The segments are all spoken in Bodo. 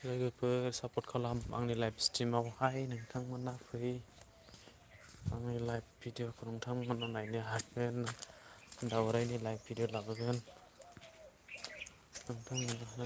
लोगोफोर सापर्ट खालाम आंनि लाइभ स्ट्रिमावहाय नोंथांमोना फै आंनि लाइभ भिडिअखौ नोंथांमोना नायनो हागोन दावरायनि लाइभ भिडिअ लाबोगोन नोंथांमोना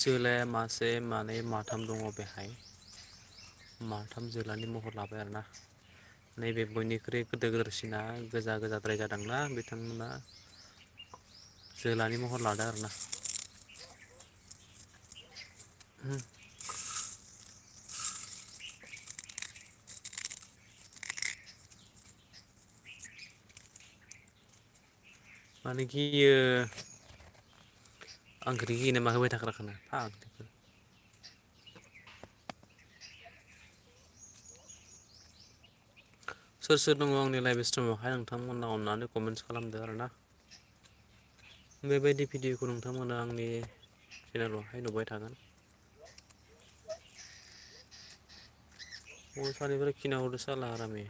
जोलाया मासे मानै माथाम दङ बेहाय माथाम जोलानि महर लाबाय आरोना नैबे बयनिख्रुइ गोदोरसिना गोजा गोजाद्राय जादोंना बिथांमोना जोलानि महर लादों आरोना मानो गियो आंखौनो गियो नामा होबाय थाग्राखौनो फाग्लिफोर सोर सोर दङ आंनि लाइभ स्ट्रिमावहाय नोंथांमोना अननानै कमेन्ट्स खालामदो आरोना बेबायदि भिडिअखौ नोंथांमोना आंनि चेनेलावहाय नुबाय थागोन सानिफ्राय खिना हरदो साला आरामै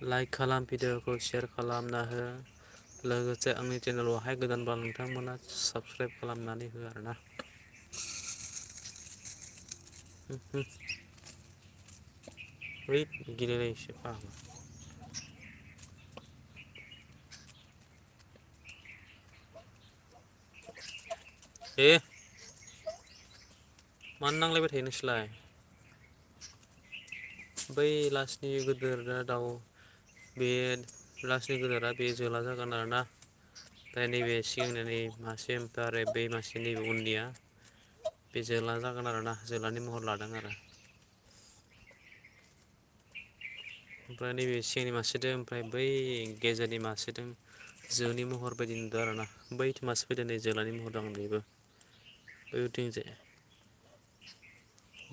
लाइक खालाम भिडिअखौ शेयार खालामना हो लोगोसे आंनि चेनेलावहाय गोदानबा नोंथांमोना साबस्क्राइब खालामनानै हो आरोना गेलेलायसो फाग्ला मानो नांलायबाय थायो नोंसोरलाय बै लासनि गोदोर दाउ बे लासनि गोदोरा बे जोला जागोन आरोना ओमफ्राय नैबे सिगांनिया मासे ओमफ्राय आरो बै मासे नैबे उननिया बे जोला जागोन आरोना जोलानि महर लादों आरो ओमफ्राय नैबे सिगांनि मासेदों ओमफ्राय बै गेजेरनि मासेदों जोनि महर बायदि नुदों आरोना बै मासे फैदों नै जोलानि महर दं बेबो बैथिंजाय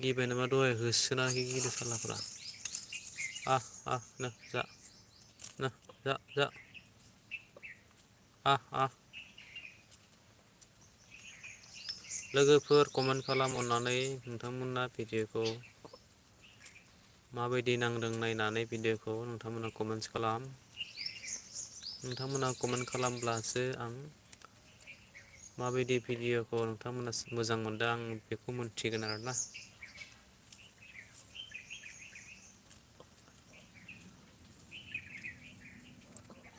गिबाय नामा दहाय होसोना गिदों सालाफ्रा नो जा नो जा जा लोगोफोर कमेन्ट खालाम अननानै नोंथांमोना भिडिअखौ माबायदि नांदों नायनानै भिडिअखौ नोंथांमोना कमेन्ट्स खालाम नोंथांमोना कमेन्ट खालामब्लासो आं माबायदि भिडिअखौ नोंथांमोना मोजां मोनदों आं बेखौ मोन्थिगोन आरोना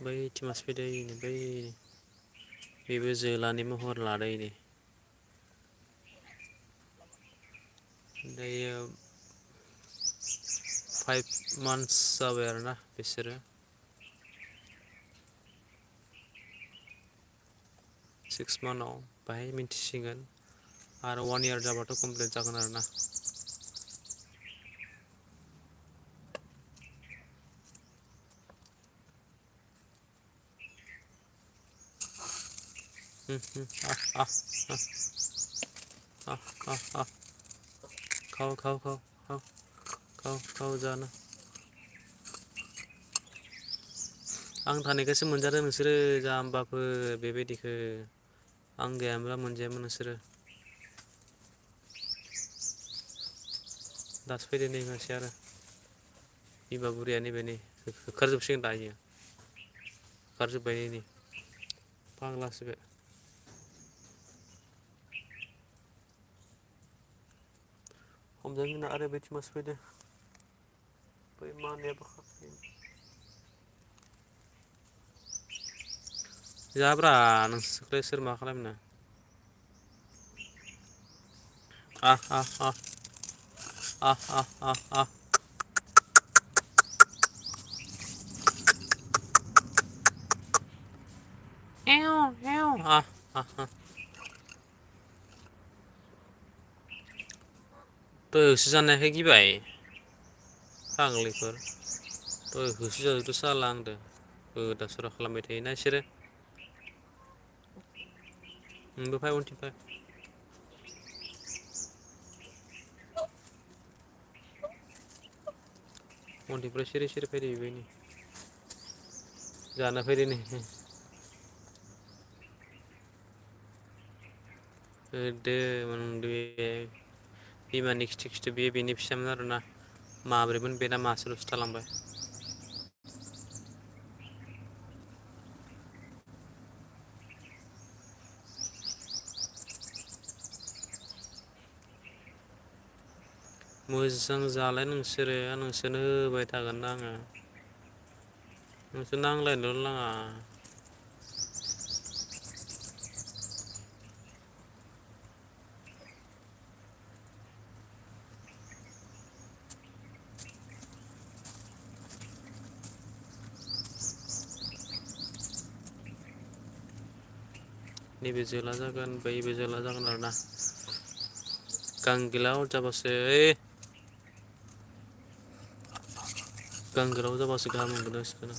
बै मासे फैदों बै बेबो जोलानि महर लादों नै दायो 5 months जाबाय आरोना बिसोरो 6 monthआव बाहाय मिन्थिसिगोन आरो 1 year जाबाथ' कमप्लिट जागोन आरोना खाव खाव खाव खाव खाव खाव जानो आं थानायखायसो मोनजादों नोंसोरो जाम्बाफोर बेबायदिखौ आं गैयामोनबा मोनजायामोन नोंसोरो दासो फैदो नै मासे आरो बिमा बुरिया नैबे नै होखारजोबसिगोन दा इयो होखारजोब्बाय नै फाग्लासो बे हमजागोन आरो बैथि मासे फैदो बै मानैयाबो जाब्रा नोंसोरखौलाय सोर मा खालामनो Ah ah ah. दहाय होसो जानायखाय गिबाय फाग्लिफोर दहाय होसो जाजोबदो साला आंदो गोदाव सोराव खालामबाय थायोना इसोरो नोंबो फाय उनथिं फाय उनथिंनिफ्राय सिरि सिरि फैदो इबो नै जाना फैदो नै होदो मोनदो बिमानि खिथु खिथु बेयो बेनि फिसामोन आरोना माब्रैमोन बेना मासेल'सो थालांबाय मोजां जालाय नोंसोरो नोंसोरनो होबाय थागोन ना आङो नोंसोर नांलायनोल' नाङा नैबे जोला जागोन बैबो जोला जागोन आरोना गांगिलाव जाबासो गांगोराव जाबासो गाहाम मोनगोन नोंसोरखौनो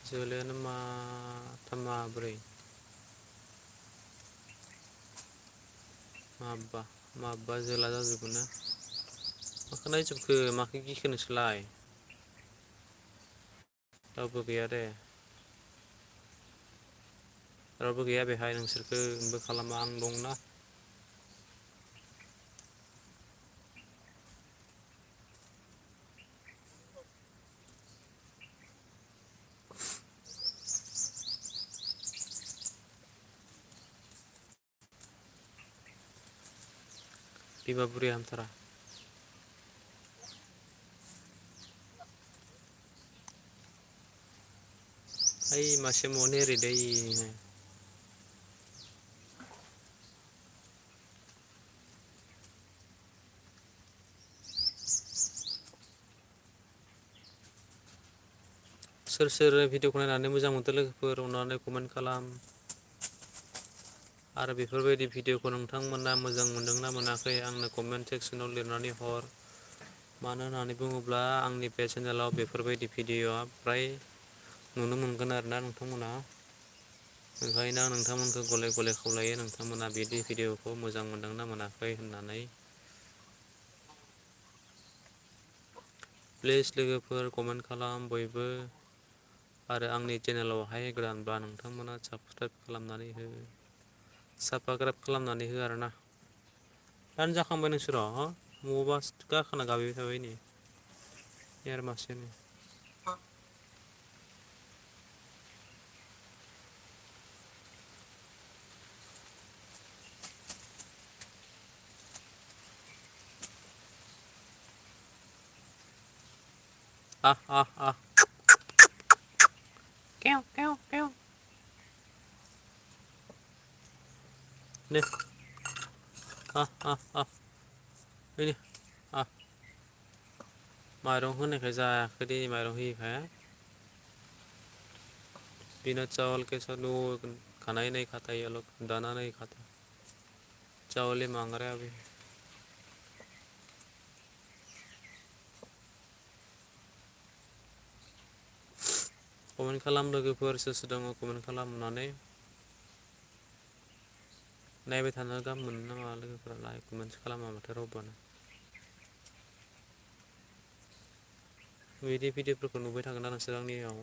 जोलायानो माथाम माब्रै माबा जोला जाजोबगोन ना माखौ नायजोबखो माखौ गिखो नोंसोरलाय रावबो गैया दे रावबो गैया बेहाय नोंसोरखौबो खालामा आं दंना बिमा बुरि हामथारा ओइ मासे मने ओरैदै सोर सोर भिडिअखौ नायनानै मोजां मोनदों लोगोफोर अननानै कमेन्ट खालाम आरो बेफोरबायदि भिडिअखौ नोंथांमोना मोजां मोनदोंना मोनाखै आंनो कमेन्ट सेक्सनाव लिरनानै हर मानो होननानै बुङोब्ला आंनि बे चेनेलाव बेफोरबायदि भिडिअआ फ्राय नुनो मोनगोन आरोना नोंथांमोना ओंखायनो आं नोंथांमोनखौ गले गले खावलायो नोंथांमोना बिदि भिडिअखौ मोजां मोनदोंना मोनाखै होननानै प्लिज लोगोफोर कमेन्ट खालाम बयबो आरो आंनि चेनेलावहाय गोदानबा नोंथांमोना साबसक्राइब खालामनानै हो साबसक्राइब खालामनानै हो आरोना दानो जाखांबाय नोंसोरो मबावबा गाखोना गाबहैबाय थाबाय नै एयार मासेनो केव केव केव दे फैदो माइरं होनायखाय जायाखै दे माइरं होयिखाय बिना चावल के साथ वो खाना ही नहीं खाता ये लोग दाना नहीं खाता चावल ही मांग रहा है अभी कमेन्ट खालाम लोगोफोर सोर सोर दङ कमेन्ट खालामनानै नायबाय थानो गाहाम मोनो नामा लोगोफोरा लाइक कमेन्टसो खालामा माथो रावबोआनो बिदि भिडिअफोरखौ नुबाय थागोन ना नोंसोर आंनियाव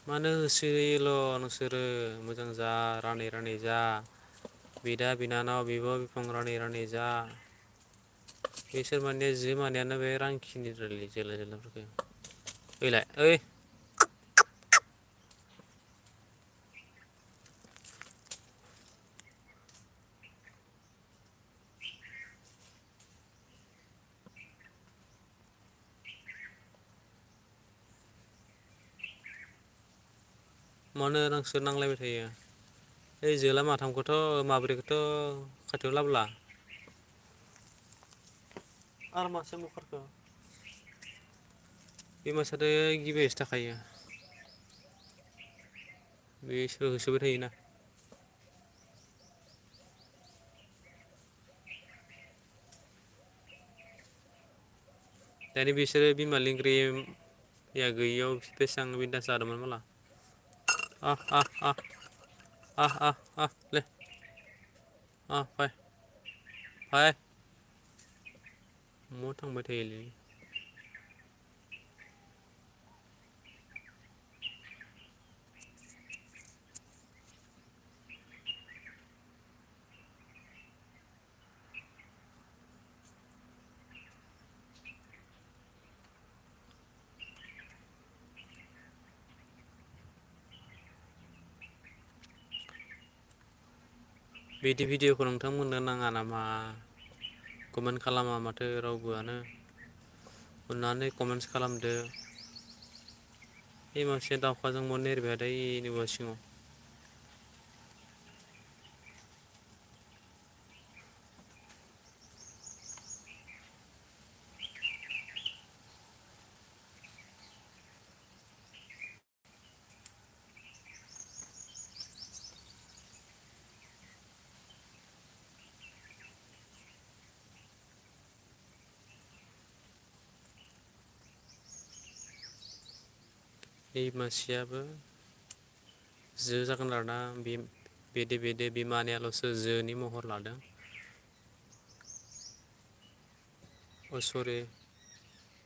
मानो होसोयोल' नोंसोरो मोजां जा रानै रानै जा बिदा बिनानाव बिब' बिफं रानै रानै जा बिसोर माने जो मानियानो बे रांखिनि जोला जोलाफोरखौ ओइलाय ओइ मानो नोंसोर नांलायबाय थायो ओइ जोला माथामखौथ' माब्रैखौथ' खाथियाव लाबोला आरो मासे बुखारखो बे मासेयाथ' गिबियावसो थाखायो बे होसोबाय थायोना दानि बिसोरो बिमा लेंग्रिया गैयियाव बेसेबां बिन्दास जादोंमोन माला ले फै फै महा थांबाय थायोलै बिदि भिडिअखौ नोंथांमोननो नाङा नामा कमेन्ट खालामा माथो रावबोआनो अननानै कमेन्टस खालामदो बे मानसिया दाउखाजों मन एरबाय थायो न' सिङाव बे मानसियाबो जो जागोन आरोना बेदे बेदे बिमानियाल'सो जोनि महर लादों सरि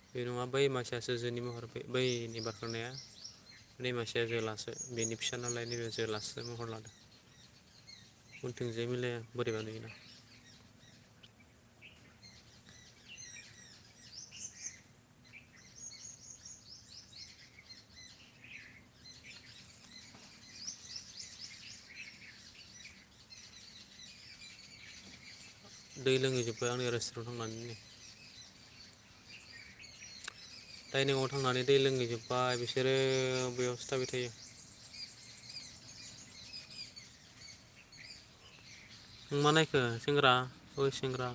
बे नङा बै मानसियासो जोनि महर बैनि बारखांनाया नै मासेया जोलासो बेनि फिसा नालाय नैबे जोलासो महर लादों उनथिंजाय मिलाया बोरैबा नुयोना दै लोंहैजोब्बाय आंनि रेस्टुरेन्टाव थांनानै डाइनिंआव थांनानै दै लोंहैजोब्बाय बिसोरो बेयावसो थाबाय थायो नों मा नायखो सेंग्रा ओइ सेंग्रा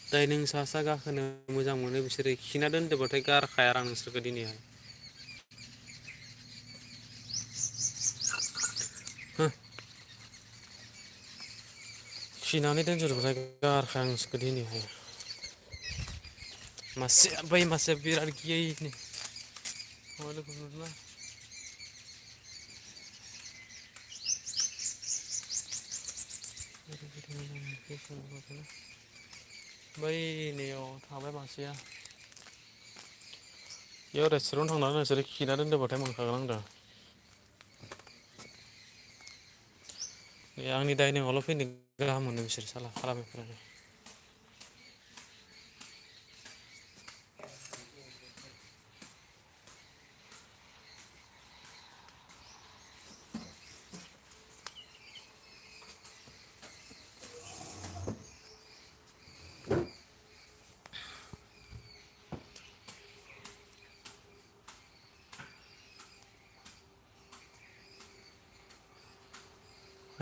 डाइनिं सा सा गाखोनो मोजां मोनो बिसोरो खिना दोनदोबाथाय गारखाया आं नोंसोरखौ दिनैहाय खिनानै दोनजोबोबाथाय गारखाया आं नोंसोरखौ दिनैहाय मासेया बै मासेया बिराद गियैनो बै नैयाव थाबाय मासेया बेयाव रेस्टुरेन्टाव थांनानै नोंसोरो खिना दोनदोंबाथाय मोनखागोन आं दा आंनि डाइनिंआवल' फैनो गाहाम मोनो बिसोर साला खालामैफोरानो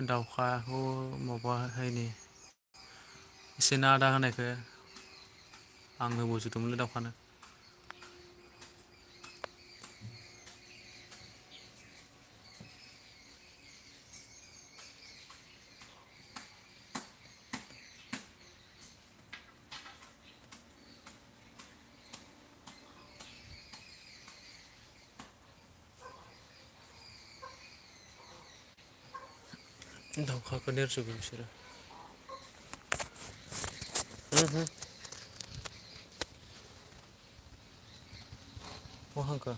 दाउखाखौ माबा हैनि एसेनो आदार होनायखौ आं होबोजोबदोंमोनलै दाउखानो दाउखाखौ नेरसोगोन बिसोरो। बहा थांखो?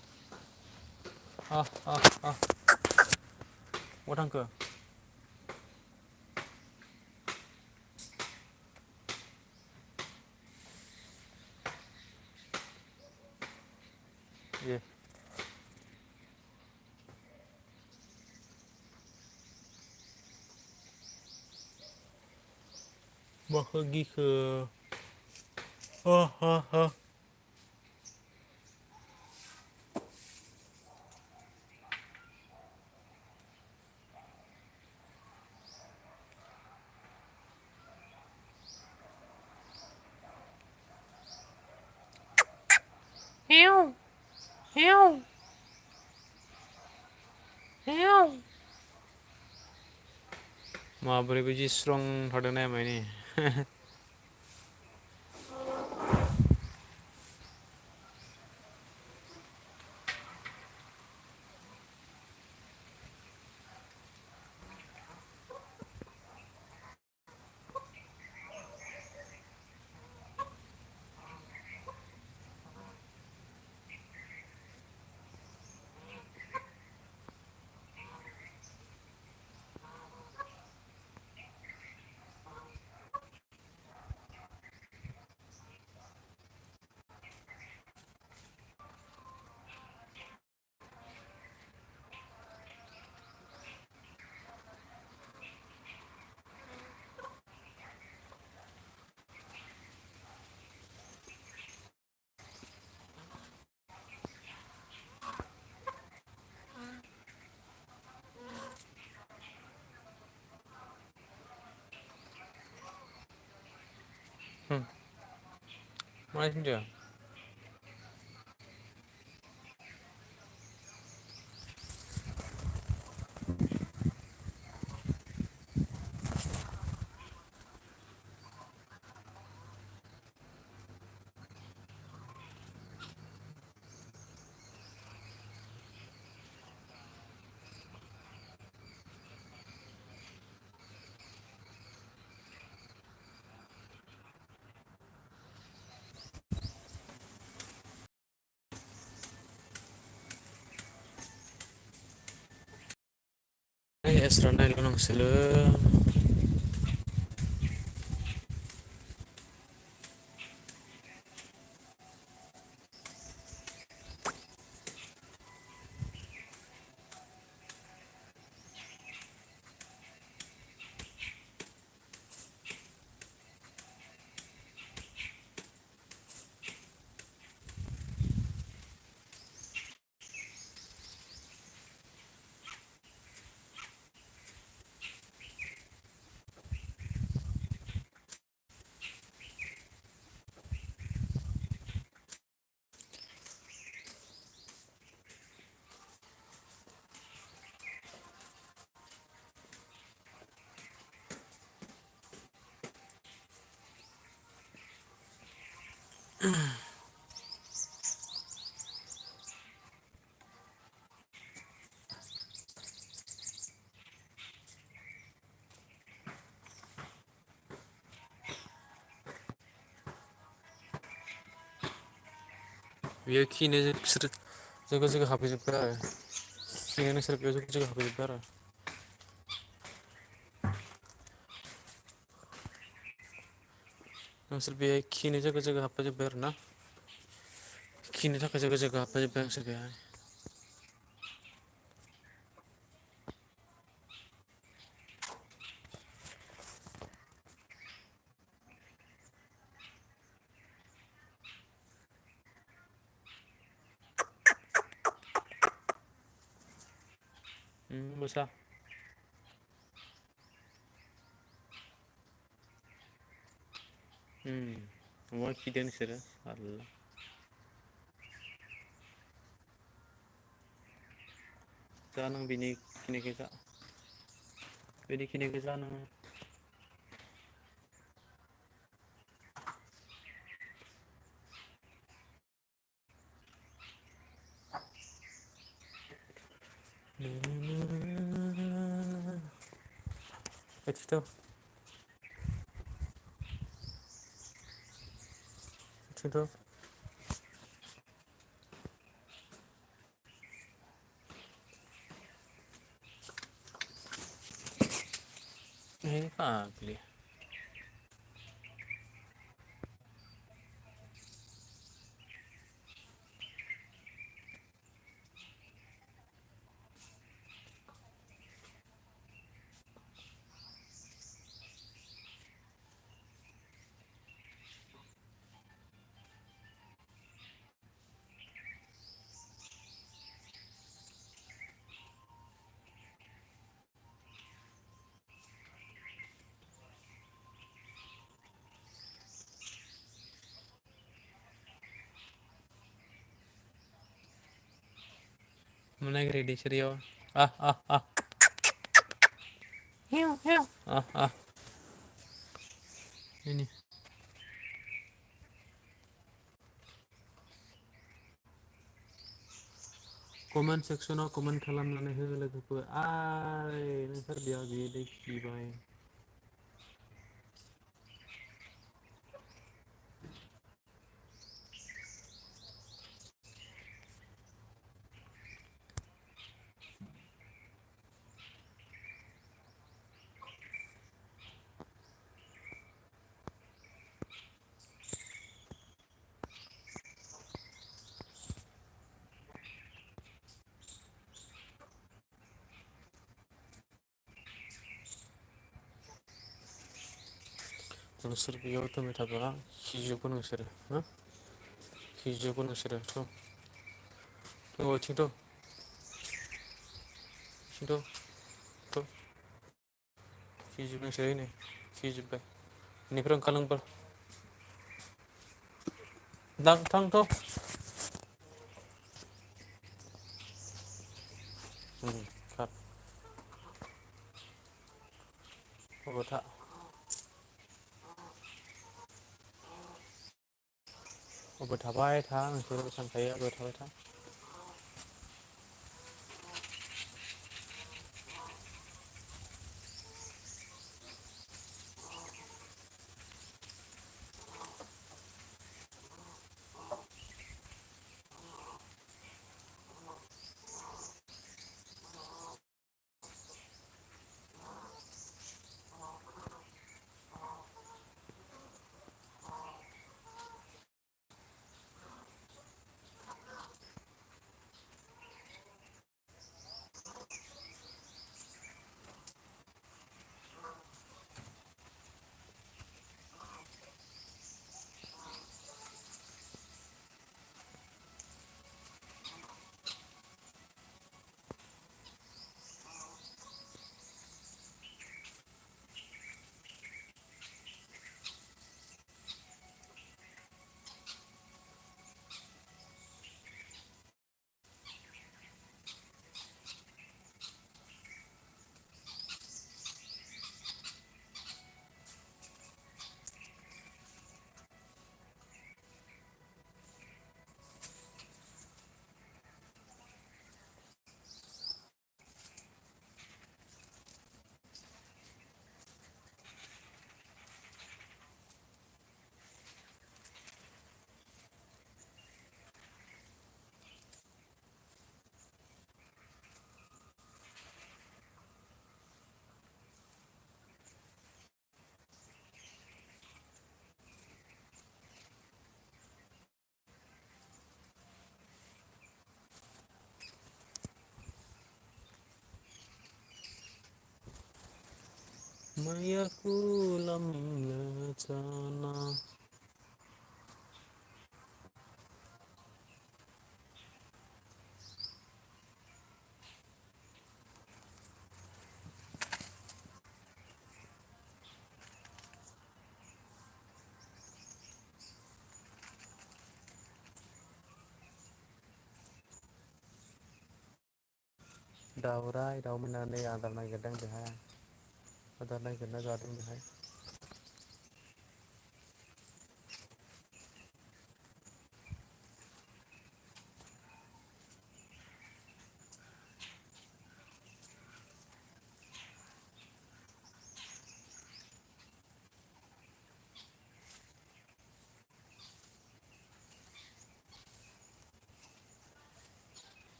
बहा थांखो? ए माखौ गिखो? हेव हेव हेव माबोरै बिदि स्रं थारदों नायलाय नै मा होनदों? एस्रा नायनो गोनांसोलै बेयो खिनो बिसोर जोगो जोगो हाबफैजोबबाय आरो खिनो नोंसोर बेयाव जोगो जोगो हाबफैजोबबाय आरो नोंसोर बेहाय खिनो जोगो जोगो हाबफैजोबबाय आरो ना खिनो थाखाय जोगो जोगो हाबफैजोबबाय नोंसोर बेहाय मोसा अमा खिदों नोंसोरो साल्ला जा नों बिनि खिनिखौ जा बिनि खिनिखौ जा नों Itu tuh. Ini pagli. Mana ready serius? Ah. Hiu. Ah. Ini. Comment sectionआव comment खालामनानै हो लोगोफोर नोंसोर बेयाव बिदि खिबाय नोंसोर बेयाव दोनबाय थाब्ला खिजोबगोन नोंसोरो हो खिजोबगोन नोंसोरो थिंथ' खिजोबगोन नोंसोरो नै खिजोब्बाय बेनिफ्राय ओंखारलांबा थांथ' खार अबाव था अबाव थाबाय था नोंसोरो सानखायो अबाव थाबाय था Mayaku lamlacana दाउ मोननानै आदार नागिरदों बेहाय आदार नागिरना जादों बेहाय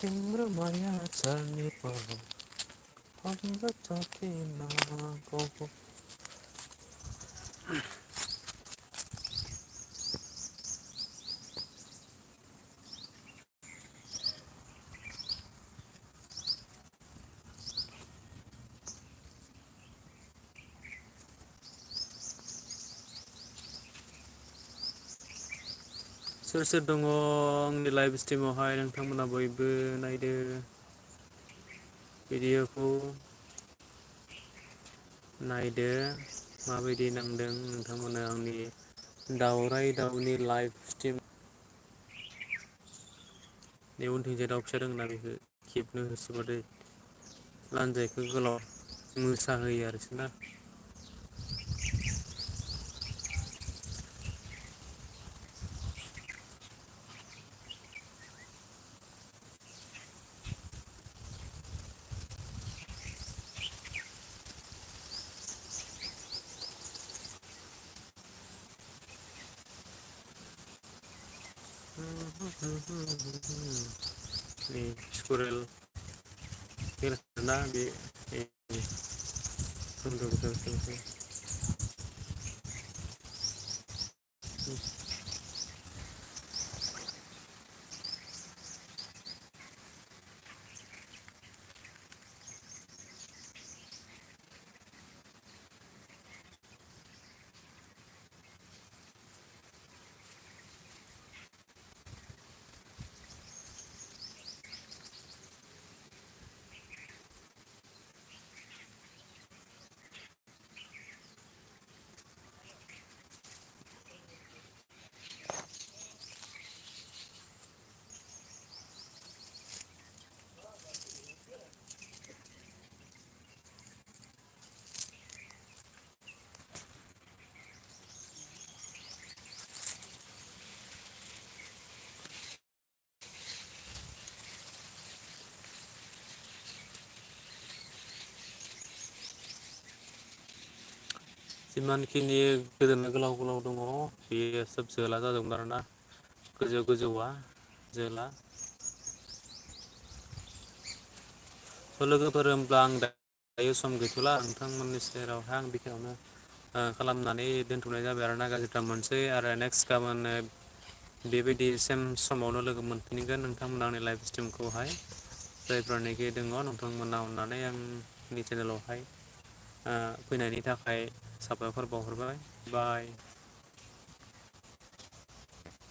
तिम्रो माया छाड्ने पो हाम्रो सकिनको सोर सोर दङ आंनि लाइभ स्ट्रिमावहाय नोंथांमोना बयबो नायदो भिडिअखौ नायदो माबायदि नांदों नोंथांमोना आंनि दावराय दावनि लाइभ स्ट्रिम बे उनथिंजाय दाउ फिसा दंना बेखौ खेबनो होसोबाथाय लान्जायखौ गोलाव मोसाहोयो आरोसो ना नै स्कुरेल ना बे जिमानखिनि गोदोना गोलाव गोलाव दङ बेयो सोब जोला जाजोबगोन आरोना गोजौ गोजौआ जोला लोगोफोर होमब्ला आं दायो सम गैथ'ला नोंथांमोननि सेरावहाय आं बेखिनियावनो खालामनानै दोनथ'नाय जाबाय आरो ना गाज्रिथा मोनसै आरो नेक्स्ट गाबोन बेबायदि सेम समावनो लोगो मोनफिनगोन नोंथांमोना आंनि लाइभ स्ट्रिमखौहाय जायफ्रानोखि दङ नोंथांमोना अननानै आंनि चेनेलावहाय फैनायनि थाखाय साबायखर बावहरबाय बाय